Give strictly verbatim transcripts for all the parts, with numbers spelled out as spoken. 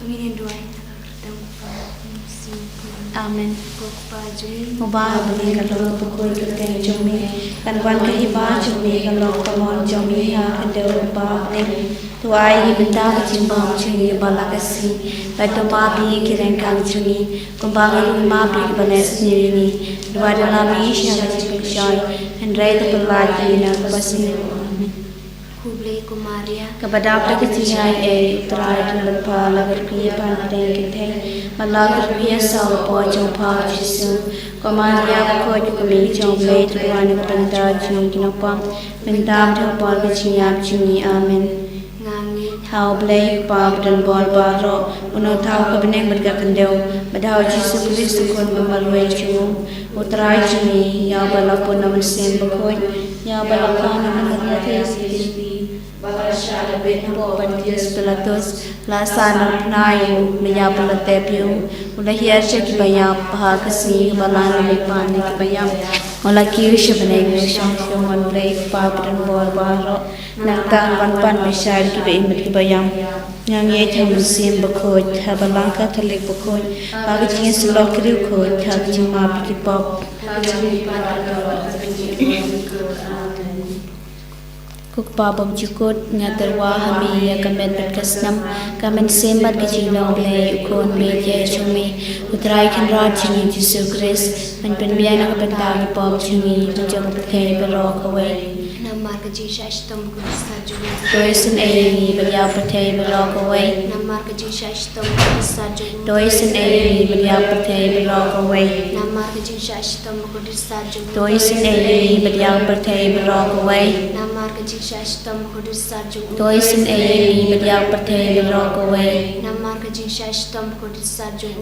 Ngin ïa duwai na ka kyrteng u Kpa, u Khun, u Mynsiem Bakhuid. Amen. Ko Kpa jong ngi uba ha bneng, ka long ka bakhuid ka kyrteng jong me. Kan wan ka hima jong me, kan long ka mon jong me ha khyndew lyngba bneng. To ai ïa ngi mynta ka jingbam jong ngi ba la ka sngi. Bad to map ïa ngi ki ryngkang jong ngi, kumba ngi ruh ngi map ïa kiba leh sniew ïa ngi. Wat la mih sha ka jingpynshoi, hynrei to pyllait ïa ngi na kaba sniew. Amen. Khublei ko Maria, kaba dap da ka jingaiei, U Trai u don bad pha, la ka rkhie pha na pdeng ki kynthei, bad la ka rkhie saw ka por jong pha U Jisu. Ko Maria bakhuid, ko kmie jong U Blei, to duwai na ka bynta jong ngi ki nongpop, mynta bad ha ka por ka jingïap jong ngi. Amen. Nga ngeit ha U Blei Kpa badonbor baroh, U Nongthaw ka bneng bad ka khyndew, bad ha U Jisu Khrist U Khun ba marwei jong U, U Trai jong ngi, ïa uba la pun na U Mynsiem Bakhuid, ïa uba la kha na ka pyrthei, ba la shah leh beit hapoh Pontius Pilatus, la sah na phna ïa u, la ïap bad la tep ïa u, u la hiar sha kiba ïap, ha ka sngi kaba la nang leit pat na kiba ïap, u la kiew sha bneng, u shong sha U Blei Kpa badonbor baroh. Nangta un wan pat ban pynshai ïa kiba im bad kiba ïap. Nga ngeit ha U Mynsiem Bakhuid, ha Balang Katholik bakhuid, ha ka jingïasyllok ki riewkhuid, ha ka jingmap ïa ki pop. Ko Kpa bymjukut, nga tyrwa ha me ïa ka met bad ka snam, ka mynsiem bad ka jinglong Blei, U Khun bad U Mynsiem jong me, U Trai Kynrad jong ngi Jisu Khrist, ban pynbiang na ka bynta ki pop jong ngi bad jong ka pyrthei baroh kawei. Namar ka jingshah shitom bakhuid ïa U. To isynei ïa ngi bad ïa ka pyrthei baroh kawei. Namar ka jingshah shitom bakhuid ïa U. To isynei ïa ngi bad ïa ka pyrthei baroh kawei. Namar ka jingshah shitom bakhuid ïa U. To isynei ïa ngi bad ïa ka pyrthei baroh kawei. Namar ka jingshah shitom bakhuid ïa U. To isynei ïa ngi bad ïa ka pyrthei baroh kawei. Namar ka jingshah shitom bakhuid ïa U.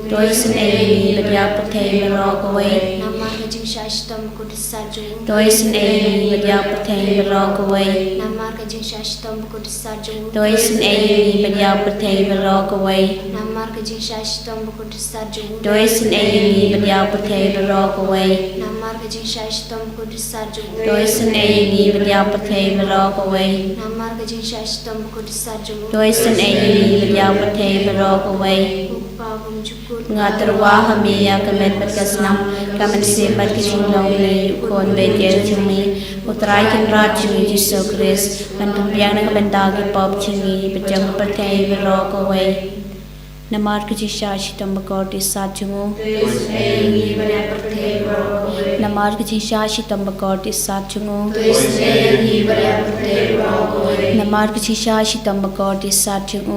To isynei ïa ngi bad ïa ka pyrthei baroh kawei. Namar ka jingshah shitom bakhuid ïa U. To isynei ïa ngi bad ïa ka pyrthei baroh kawei. Namar ka jingshah shitom bakhuid ïa U. To isynei ïa ngi bad ïa ka pyrthei baroh kawei. Namar ka jingshah shitom bakhuid ïa U. To isynei ïa ngi bad ïa ka pyrthei baroh kawei. Namar ka jingshah shitom bakhuid ïa U. To isynei ïa ngi bad ïa ka pyrthei baroh kawei. Namar ka jingshah shitom bakhuid ïa U. To isynei ïa ngi bad ïa ka pyrthei baroh kawei. Ko Kpa bymjukut, nga tyrwa ha me ïa ka met bad ka snam, ka mynsiem bad ka jinglong Blei, U Khun bad U Mynsiem jong me, U Trai Kynrad jong ngi Jisu Khrist, ban pynbiang na ka bynta ki pop jong ngi bad jong ka pyrthei baroh kawei. Namar ka jingshah shitom bakhuid ïa U. Namar ka jingshah shitom bakhuid ïa U. Namar ka jingshah shitom bakhuid ïa U.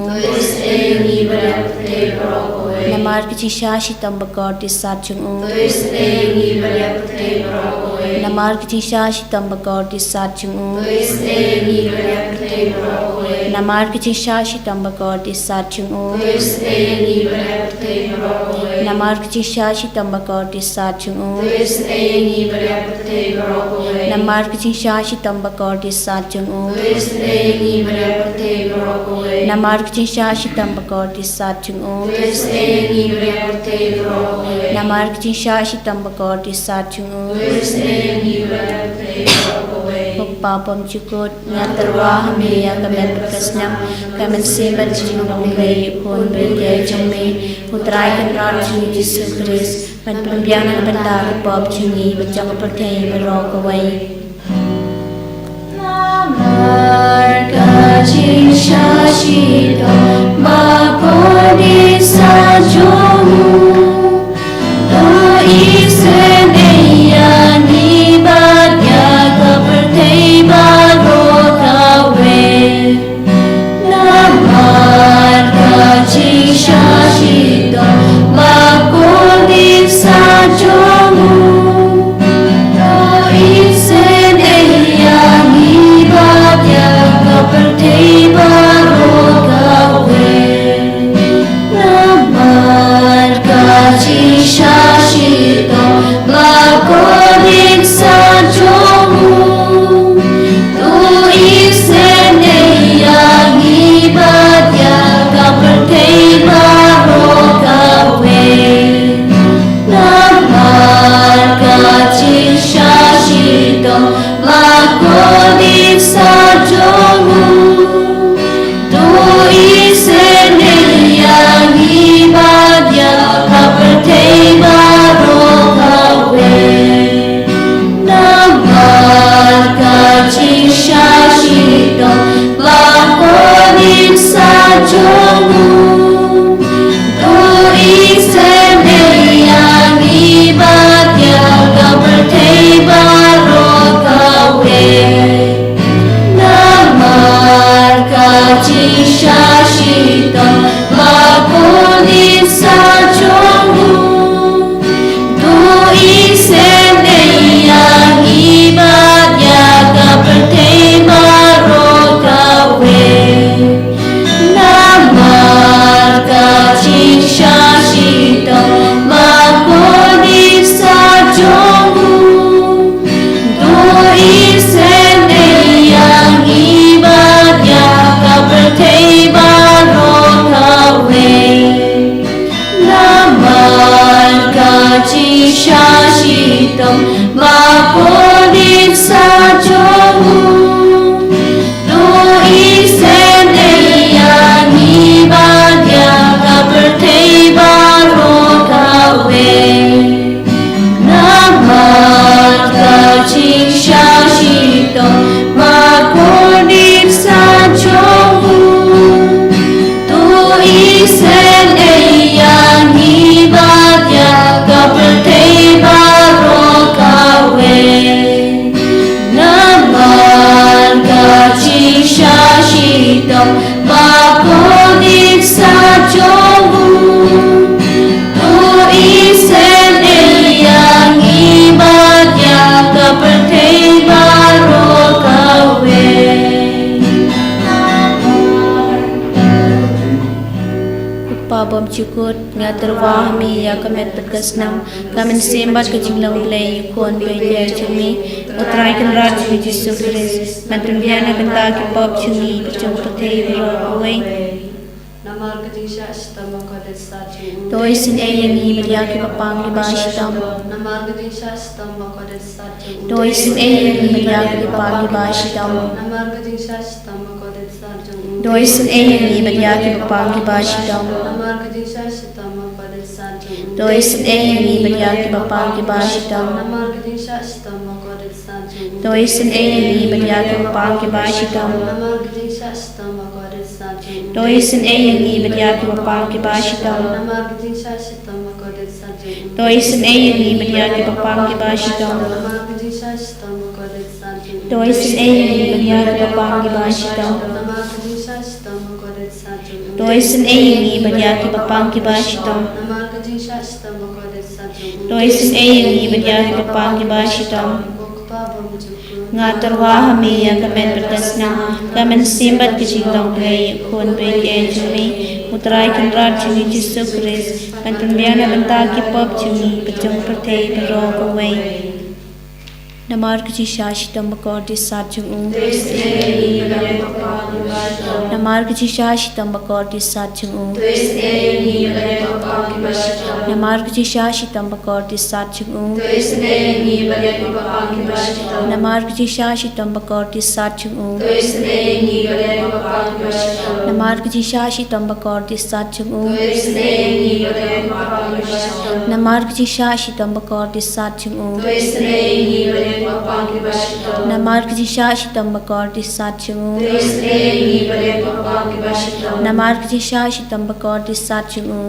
Namar ka jingshah shitom bakhuid ïa U. Namar ka jingshah shitom bakhuid ïa U. Namar ka jingshah shitom bakhuid ïa U. Namar ka jingshah shitom bakhuid ïa U. Namar ka jingshah shitom bakhuid ïa U. Namar ka jingshah shitom bakhuid ïa U. Namar ka jingshah shitom bakhuid ïa U. Ko Kpa bymjukut, nga tyrwa ha me ïa ka met bad ka snam, ka mynsiem bad ka jinglong Blei, U Khun bad U Mynsiem jong me, U Trai Kynrad jong ngi Jisu Khrist, ban pynbiang na ka bynta ki pop jong ngi bad jong ka pyrthei baroh kawei. Namar ka jingshah shitom bakhuid ïa U. To isynei ïa ngi bad ïa ka pyrthei baroh kawei. Namar ka jingshah shitom bakhuid ïa U. To isynei ïa ngi bad ïa ka pyrthei baroh kawei. Namar ka Shitom bakordit sat jong u. To isynei ïa ngi bad ïa ka pyrthei baroh kawei. Namar ka jingshah shitom bakordit sat jong u. To isynei ïa ngi bad ïa ka pyrthei baroh kawei. Namar ka jingshah shitom bakordit sat jong u. To isynei ïa ngi bad ïa ka pyrthei baroh kawei. Ko Pa bymjukut, nga tyrwa ha me ïa ka met bad ka snam, ka mynsiem bad ka jinglong Blei, ïa u Khun baieit jong me, U Trai Kynrad jong ngi Jisu Khrist, ban pynbiang na ka bynta ki pop jong ngi bad jong ka pyrthei baroh kawei. Namar ka jingshah shitom bakordit sat jong u. To isynei ïa ngi bad ïa ki bapang kiba shitom. Namar ka jingshah shitom bakordit sat jong u. To isynei ïa ngi bad ïa ki bapang kiba shitom. Namar ka jingshah shitom bakordit sat jong u. To isynei ïa ngi bad ïa ki bapang kiba shitom. Namar ka jingshah shitom bakordit sat jong u. To isynei ïa ngi bad ïa ki bapang kiba shitom. Namar ka jingshah shitom bakordit sat jong u. To isynei ïa ngi bad ïa ki bapang kiba shitom. Namar ka jingshah shitom bakordit sat jong u. To isynei ïa ngi bad ïa ki bapang kiba shitom. Namar ka jingshah shitom bakordit sat jong u. To isynei ïa ngi bad ïa ki bapang kiba shitom. Namar ka jingshah shitom bakordit sat jong u. To isynei ïa ngi bad ïa ki bapang kiba shitom. Namar ka jingshah shitom bakordit sat jong u. To isynei ïa ngi bad ïa ki bapang kiba shitom. Namar ka jingshah shitom bakordit sat jong u. To isynei ïa ngi bad ïa ki bapang kiba shitom. Ko Pa bymjukut. Nga tyrwa ha me ïa ka met bad ka snam, ka mynsiem bad ka jinglong Blei, ïa u Khun baieit jong me, U Trai Kynrad jong ngi Jisu Khrist, ban pynbiang na ka bynta ki pop jong ngi bad jong ka pyrthei baroh kawei. Namar ka jingshah shitom bakordit sat jong u. Namar ka jingshah shitom bakordit sat jong u. Namar ka jingshah shitom bakordit sat jong u. Namar ka jingshah shitom bakordit sat jong u. Namar ka jingshah shitom bakordit sat jong u. Namar ka jingshah shitom bakordit sat jong u. Namar ka jingshah shitom bakordit sat jong u. Namar ka jingshah shitom bakordit sat jong u.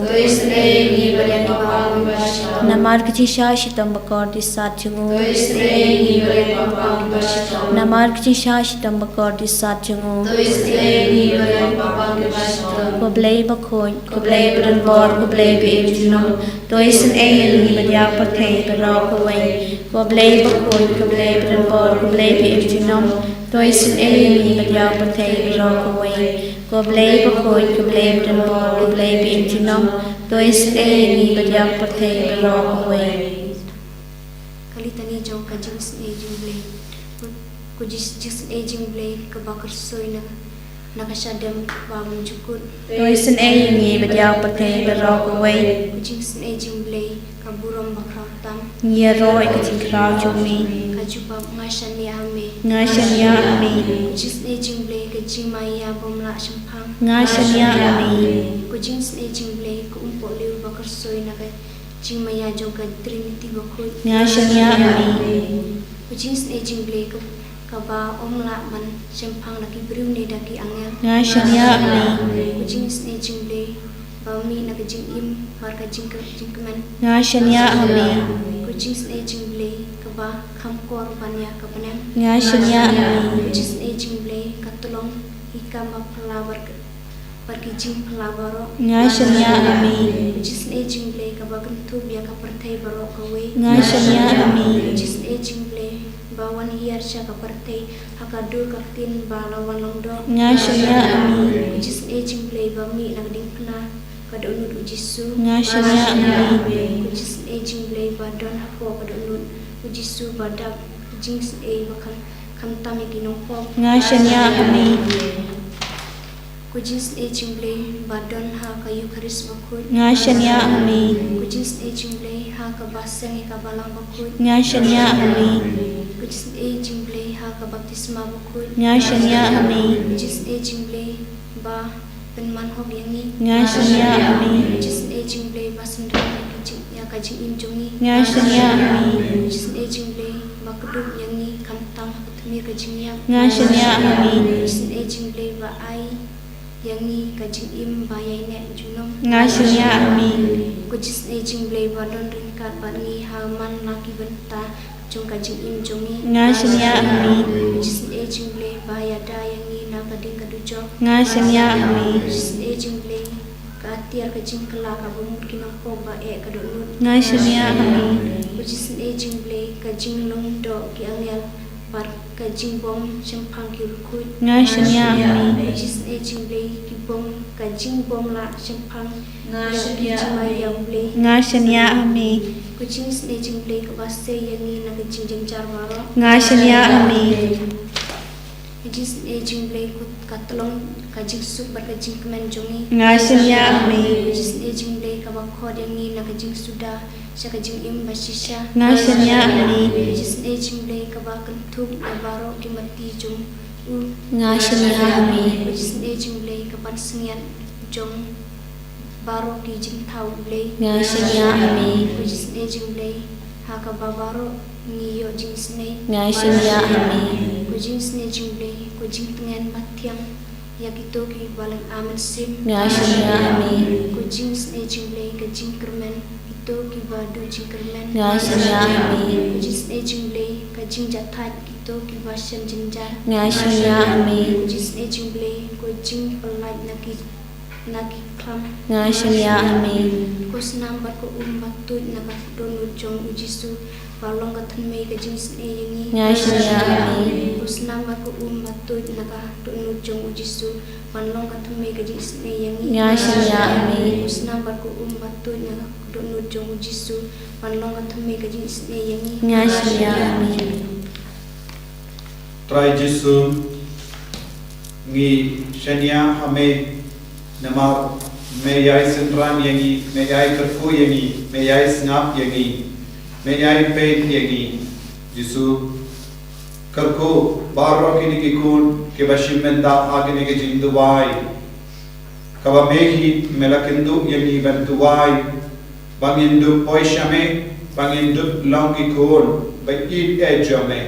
Namar ka jingshah shitom bakordit sat jong u. Namar ka jingshah shitom bakordit sat jong u. Ko Blei bakhuid, ko Blei badonbor, ko Blei ba im junom, to isynei ïa ngi bad ïa ka pyrthei baroh kawei. Ko Blei bakhuid, ko Blei badonbor, ko Blei ba im junom, to isynei ïa ngi bad ïa ka pyrthei baroh kawei. Ko Blei bakhuid, ko Blei badonbor, ko Blei ba im junom, to isynei ïa ngi bad ïa ka pyrthei baroh kawei. Ka litani jong ka jingsnei jong Blei. Ko, ko jis-, jingsnei jong Blei kaba kyrsoi na, na ka shadem ko Pa bymjukut. To isynei ïa ngi bad ïa ka pyrthei baroh kawei. Ko jingsnei jong Blei ka burom bakhraw tam. Ngi ïaroh ïa ka jingkhraw jong me. Ka jubab nga shaniah ha me. Nga shaniah ha me. Ko jingsnei jong Blei ka jingmaïa bym lah shemphang. Nga shaniah ha me. Ko jingsnei jong Blei ka umpohliew ba kyrsoi na ka jingmaïa jong ka Trinity bakhuid. Nga shaniah ha me. Ko jingsnei jong Blei ka, kaba ym lah ban shemphang da ki briew ne da ki angel. Nga shaniah ha me. Ko jingsnei jong Blei ba mih na ka jingim bad ka jingkmen. Nga shaniah ha me. Ko jingsnei jong Blei kaba kham kor ban ïa ka bneng. Nga shaniah ha me. Ko jingsnei jong Blei ka tyllong ki kam ba phylla bad ka bad ki jingphylla baroh. Nga shaniah ha me. Ko jingsnei jong Blei kaba kynthup ïa ka pyrthei baroh kawei. Nga shaniah ha me. Ko jingsnei jong Blei ba wan hiar sha ka pyrthei ha ka dur ka ktien ba la wan long doh. Nga shaniah ha me. Ko jingsnei jong Blei ba mih na ka diengphna ka dohnud u Jisu. Nga shaniah ha me. Ko jingsnei jong Blei ba don hapoh ka dohnud u Jisu ba dap ka jingsnei ba kham, khamtam ïa ki nongpop. Nga shaniah ha me. Ko Ko Jingsnei Jingblei ba don ha ka Eukharist Bakhuid. Nga shaniah ha me. Ko Jingsnei Jingblei ha kaba seng ïa ka Balang Bakhuid. Nga shaniah ha me. Ko Jingsnei Jingblei ha ka Baptisma Bakhuid. Nga shaniah ha me. Ko Jingsnei Jingblei ba pynman hok ïa ngi. Nga shaniah ha me. Ko Jingsnei Jingblei ba synran ïa ka jing, ïa ka jingim jong ngi. Nga shaniah ha me. Ko Jingsnei Jingblei ba kdup ïa ngi khamtam ha ka tmier ka jingïap. Nga shaniah ha me. Ko Jingsnei Jingblei ba ai ïa ngi ka jingim ba ïaineh junom. Nga shaniah ha me. Ko Jingsnei Jingblei ba don ryngkat bad ngi ha man la ki bynta jong ka jingim jong ngi. Nga shaniah ha me. Ko Jingsnei Jingblei ba ïada ïa ngi na ka ding ka dujok. Nga shaniah ha me. Ko Jingsnei Jingblei ka atiar ka jingkylla kaba mut ki nongpop ba eh ka dohnud. Nga shaniah ha me. Ko Jingsnei Jingblei ka jinglong doh ki angel bad ka jingbym shemphang ki riewkhuid. Nga shaniah ha me. Ko Jingsnei Jingblei ki bym, ka jingbym lah shemphang. Nga shaniah ha me. Nga shaniah ha me. Ko Jingsnei Jingblei kaba sei ïa ngi na ka jingjynjar baroh. Nga shaniah ha me. Ko Jingsnei Jingblei ko ka tyllong ka jingsuk bad ka jingkmen jong ngi. Nga shaniah ha me. Ko Jingsnei Jingblei kaba khot ïa ngi na ka jingsuda sha ka jingim ba shisha. Nga shaniah ha me. Ko Jingsnei Jingblei kaba kynthup ïa baroh ki matti jong u. Nga shaniah ha me. Ko Jingsnei Jingblei ka pansngiat jong baroh ki jingthaw Blei. Nga shaniah ha me. Ko Jingsnei Jingblei ha kaba baroh ngi ïoh jingisnei. Nga shaniah ha me. Ko Jingsnei Jingblei ko jingtngen ba thiang ïa kito kiba lynga mynsiem. Nga shaniah ha me. Ko Jingsnei Jingblei ka jingkyrmen kito kiba duh jingkyrmen. Nga shaniah ha me. Ko Jingsnei Jingblei ka jingjahthait kito kiba shem jynjar. Nga shaniah ha me. Ko Jingsnei Jingblei ko jingpyllait na ki, na ki khlam. Nga shaniah ha me. Ko snam bad ko um ba tuid na ka dohnud jong u Jisu ba long ka thymmei ka jingisnei ïa ngi. Nga shaniah ha me. Ko snam bad ko um ba tuid na ka dohnud jong u Jisu ban long ka thymmei ka jingisnei ïa ngi. Nga shaniah ha me. Ko snam bad ko um ba tuid na ka dohnud jong u Jisu ban long ka thymmei ka jingisnei ïa ngi. Nga shaniah ha me. Trai Jisu, ngi shaniah ha me, namar me ïai synran ïa ngi, me ïai kyrkhu ïa ngi, me ïai sngap ïa ngi, me ïai peit ïa ngi. Jisu, kyrkhu baroh kine ki khun kiba shim bynta ha kine ki jingduwai. Kaba me hi me la kynduh ïa ngi ban duwai ba ngin dup poi sha me, ba ngin dup long ki khun ba ïeit eh jong me.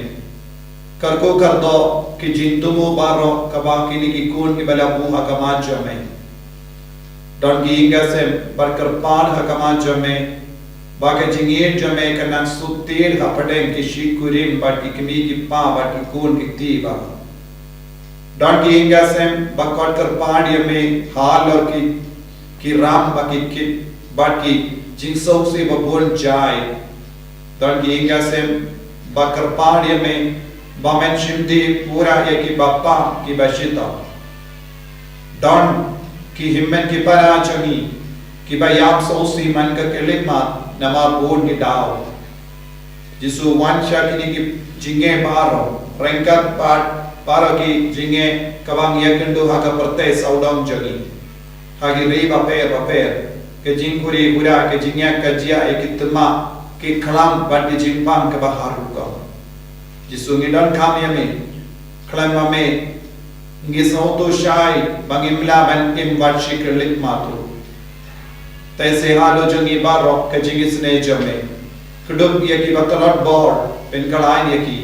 Kyrkhu kyrdoh ki jingthmu baroh kaba kine ki khun kiba la buh ha khmat jong me. Don ki ïing ki sem bad kyrpad ha khmat jong me, ba ka jingïeit jong me kan nang suk tied hapdeng ki shi kurim bad ki kmie ki kpa bad ki khun ki kti baroh. Don ki ïing ki sem ba kot kyrpad ïa me halor ki, ki ram bad ki kit bad ki jingsngewsih ba bun jait. Don ki ïing ki sem ba kyrpad ïa me ba men shim dih pura ïa kiba pang kiba shitom. Don ki hynmen ki para jong ngi kiba ïam sngewsih man ka khyllipmat namar bun ki daw. Jisu, wan sha kine ki jingeh baroh, ryngkat bad baroh ki jingeh kaba ngi ïakynduh ha ka pyrthei sawdong jong ngi. Ha ki ri bapher bapher, ka jingkhuslai khuslai, ka jingïakajia, ki tymmen, ki khlam bad ki jingpang kaba har rukom. Jisu, ngi donkam ïa me, khlem ma me ngi sngewthuh shai ba ngim lah ban im wat shi khyllipmat ruh. Te sngewthuh jong ngi baroh ka jingisnei jong me. Kdup ïa kiba tlot bor, pynkhlaiñ ïa ki.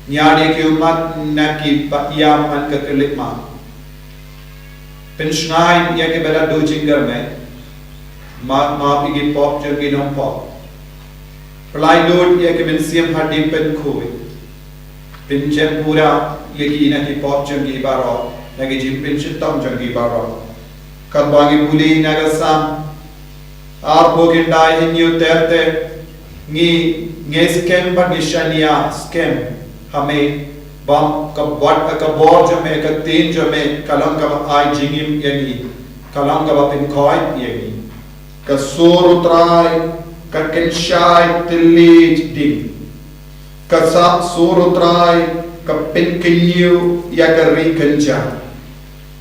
Ñiad ïa ki ummat na kiba ïam man ka khyllipmat. Pynshngaiñ ïa kiba la duh jingkyrmen. Map, map ïa ki pop jong ki nongpop. Pynlait lut ïa ki mynsiem hadien pynkhuid. Pynjem pura ïa ki na ki pop jong ki baroh, na ki jingpynshitom jong ki baroh. Katba ngi pule na ka Salm arphew khyndai, hynñiew ter ter, ngi, ngi skhem bad ngi shaniah skhem ha me, ba ka bor, ka bor jong me, ka ktien jong me ka long kaba ai jingim ïa ngi, ka long kaba pynkhuid ïa ngi. Ka sur U Trai ka kynshai tylli ding. Ka sa-, sur U Trai ka pynkynñiew ïa ka ri kynja.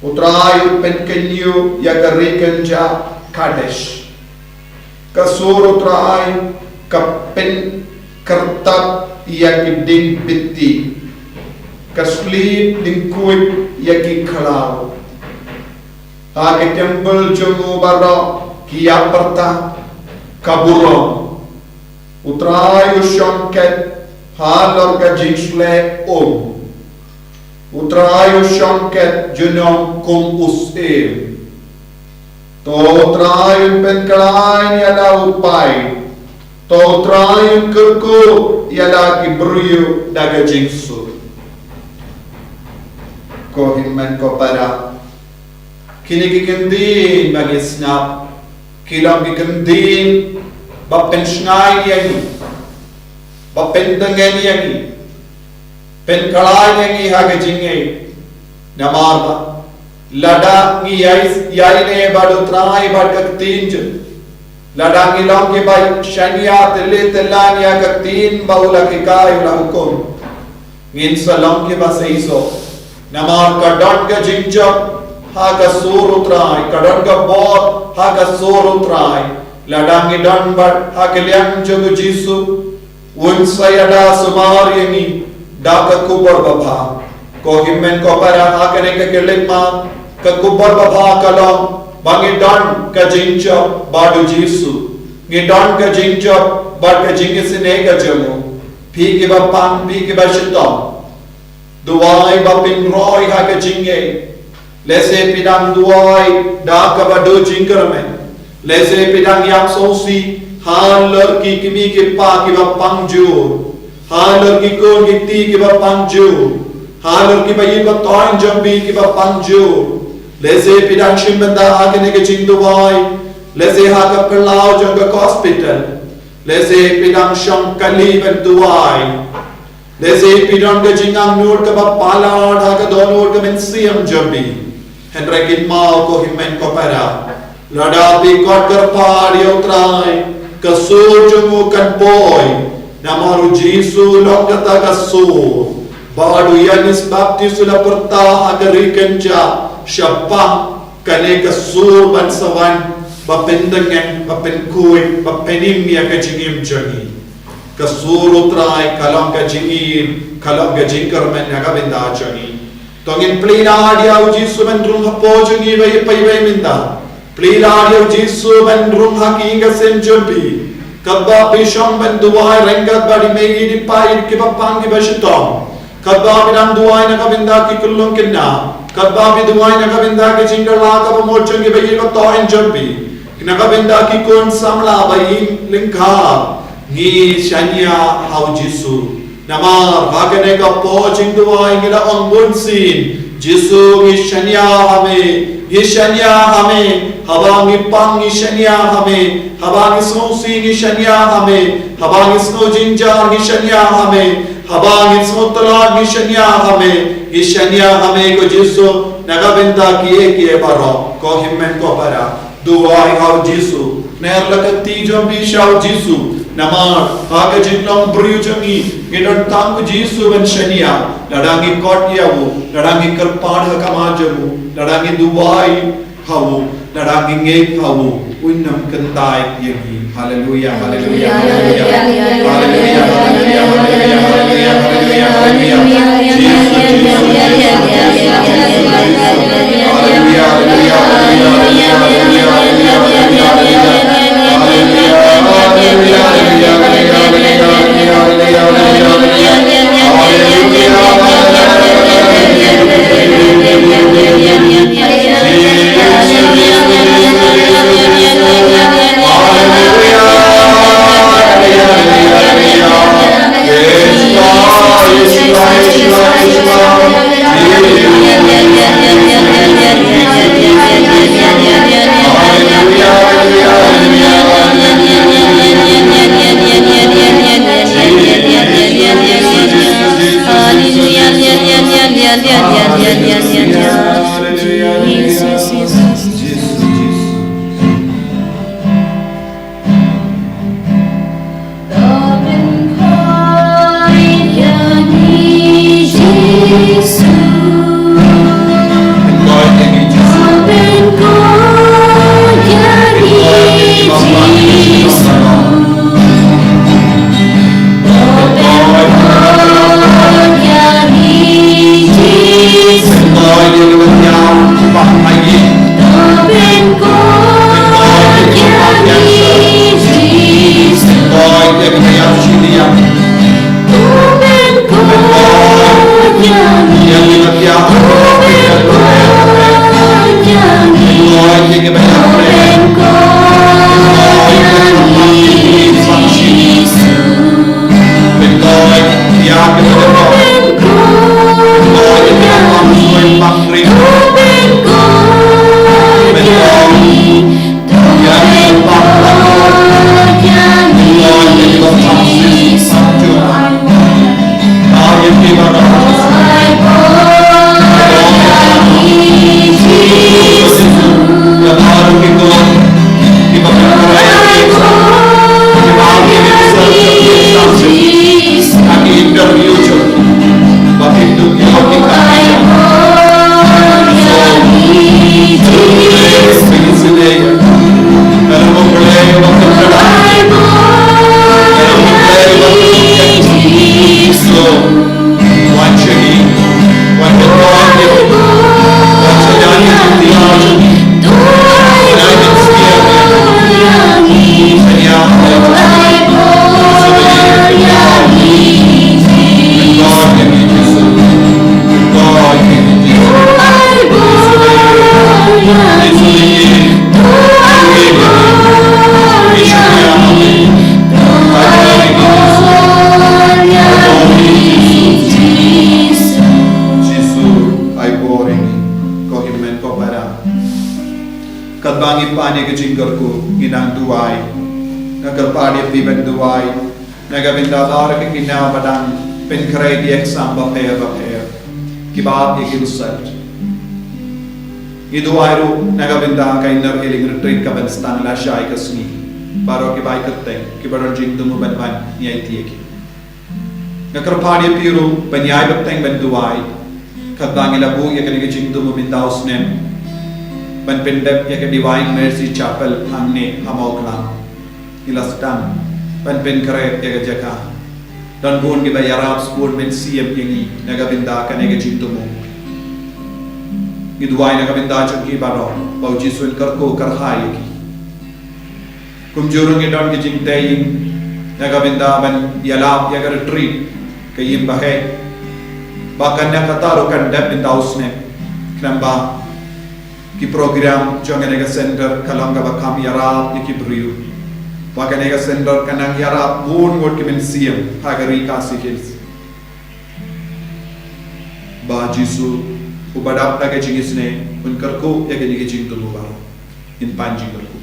U Trai u pynkynñiuh ïa ka ri kynjah Kadesh. Ka sur U Trai ka pynkyrtap ïa ki dieng bitti. Ka slip lyngkhuid ïa ki khlaw. Ha ki templ jong u baroh ki ïa pyrta ka burom. U Trai u shongkhet halor ka jingshleh um. U Trai u shongkhet junom kum u syiem. To U Trai un pynkylla ïa la u paid. To U Trai un kyrkhu ïa la ki briew da ka jingsuk. Ko hynmen ko para. Kine ki kyntien ba ngi sngap, ki long ki kyntien ba pynshngaiñ ïa ngi, ba pyntngen ïa ngi, pynkylla ïa ngi ha ka jingngeit. Namar ba lada ngi ïai, ïai ne bad U Trai bad ka ktien jong u, lada ngi long kiba shaniah tylli tyllan ïa ka ktien ba u la hikai, u la hukum, ngin sa long kiba seisoh. Namar ka don ka jingjop ha ka sur U Trai, ka don ka bor ha ka sur U Trai. Lada ngi don bad ha ka liang jong u Jisu, un sa ïada sumar ïa ngi da ka khubor babha. Ko hynmen ko para, ha kane ka khyllipmat, ka khubor babha ka long ba ngi don ka jingjop bad u Jisu. Ngi don ka jingjop bad ka jingisynei ka jong u. Phi kiba pang, phi kiba shitom, duwai ba phin roi ha ka jingngeit. Lehse phi dang duwai da kaba duh jingkyrmen. Lehse phi dang ïap sngewsih halor ki kmie ki kpa kiba pang jur, halor ki khun ki kti kiba pang jur, halor kiba ïeit ba thoiñ jong phi kiba pang jur. Lehse phi dang shim bynta ha kane ka jingduwai. Lehse ha ka phyllaw jong ka hospital. Lehse phi dang shong kali ban duwai. Lehse phi don ka jingangnud kaba palat ha ka dohnud ka mynsiem jong phi. Hynrei kynmaw ko hynmen ko para, lada phi kot kyrpad ïa U Trai, ka sur jong u kan poi. Namar u Jisu u long kata ka sur. Bad u Ïoannis Baptist u la pyrta ha ka ri kynjah, shaphang kane ka sur ban sa wan ba pyntngen, ba pynkhuid, ba pynim ïa ka jingim jong ngi. Ka sur U Trai ka long ka jingim, ka long ka jingkyrmen na ka bynta jong ngi. To ngin plie lad ïa u Jisu ban rung hapoh jong ngi ba ïa pei ba ïa mynta. Plie lad ïa u Jisu ban rung ha ki ïing ki sem jong phi. Katba phi shong ban duwai ryngkat bad i mei i pa, i kiba pang kiba shitom. Katba phi dang duwai na ka bynta ki khyllung khynnah. Katba phi duwai na ka bynta ki jingkylla kaba mut jong kiba ïeit ba thoiñ jong phi. Na ka bynta ki khun samla ba ïeit lyngkha. Ngi shaniah ha u Jisu. Namar ha kane ka por jingduwai ngi la ong bunsien, Jisu ngi shaniah ha me, ngi shaniah ha me, haba ngi pang ngi shaniah ha me, haba ngi sngewsih ngi shaniah ha me, haba ngi sngew jynjar ngi shaniah ha me, haba ngi sngew tlot ngi shaniah ha me, ngi shaniah ha me ko Jisu, na ka bynta kiei kiei baroh, ko hynmen ko para. Duwai ha u Jisu. Ner la ka kti jong phi sha u Jisu. Namar ha ka jinglong briew jong ngi, ngi don tang u Jisu ban shaniah. Lada ngi kot ïa u, lada ngi kyrpad ha khmat jong u, lada ngi duwai ha u, lada ngi ngeit ha u, un ym kyntait ïa ngi. Haleluya, haleluya, haleluya. Haleluya, haleluya, haleluya, haleluya, haleluya. Jisu, Jisu, Jisu, Jisu, Jisu, Jisu. Haleluya, haleluya, haleluya, haleluya. Jisu, ai bor ïa ngi, ko hynmen ko para. Katba ngi pan ïa ka jingkyrkhu, ngi nang duwai. Nga kyrpad ïa phi ban duwai na ka bynta baroh ki kynja ba dang pynkhreh ki exam bapher bapher, kiba ap ïa ki result. Ngi duwai ruh na ka bynta ka Inner Healing Retreat kaban sdang lashai ka sngi. Baroh kiba ai kyrteng, kiba don jingthmu ban wan, ngi aiti ïa ki. Nga kyrpad ïa phi ruh ban ïai bteng ban duwai katba ngi la buh ïa kane ka jingthmu mynta u snem ban pyndep ïa ka Divine Mercy Chapel hangne ha Mawklam. Ngi la sdang ban pynkhreh ïa ka jaka. Don bun kiba ïarap, bun mynsiem ïa ngi na ka bynta kane ka jingthmu. Ngi duwai na ka bynta jong ki baroh ba U Jisu un kyrkhu kyrhai ïa ki. Kumjuh ruh ngi don ki jingtei ïing na ka bynta ban ïalap ïa ka retreat, ka ïing ba heh, ba kan ïa kata ruh kan dep mynta u snem. Khnang ba ki program jong kane ka center ka long kaba kham ïarap ïa ki briew, ba kane ka center kan nang ïarap bun ngut ki mynsiem ha ka ri Khasi Hills. Ba Jisu uba dap da ka jingisynei un kyrkhu ïa kane ka jingthmu baroh. Ngin pan jingkyrkhu.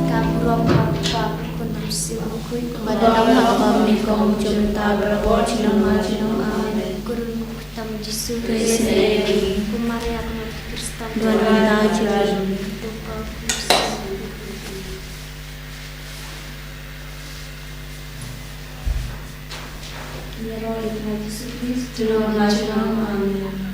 Ka burom ka Kpa, Khun bad Mynsiem Bakhuid, kumba don ha kaba mynnyngkong, mynta, barabor, junom la junom. Amen. Kyrkhu tam Jisu, to isynei ïa ngi. Ko Maria, ko Maria Khrista, duwai na ka bynta jong ngi. Ïaroh ïa u Trai Jisu Khrist, junom la junom. Amen.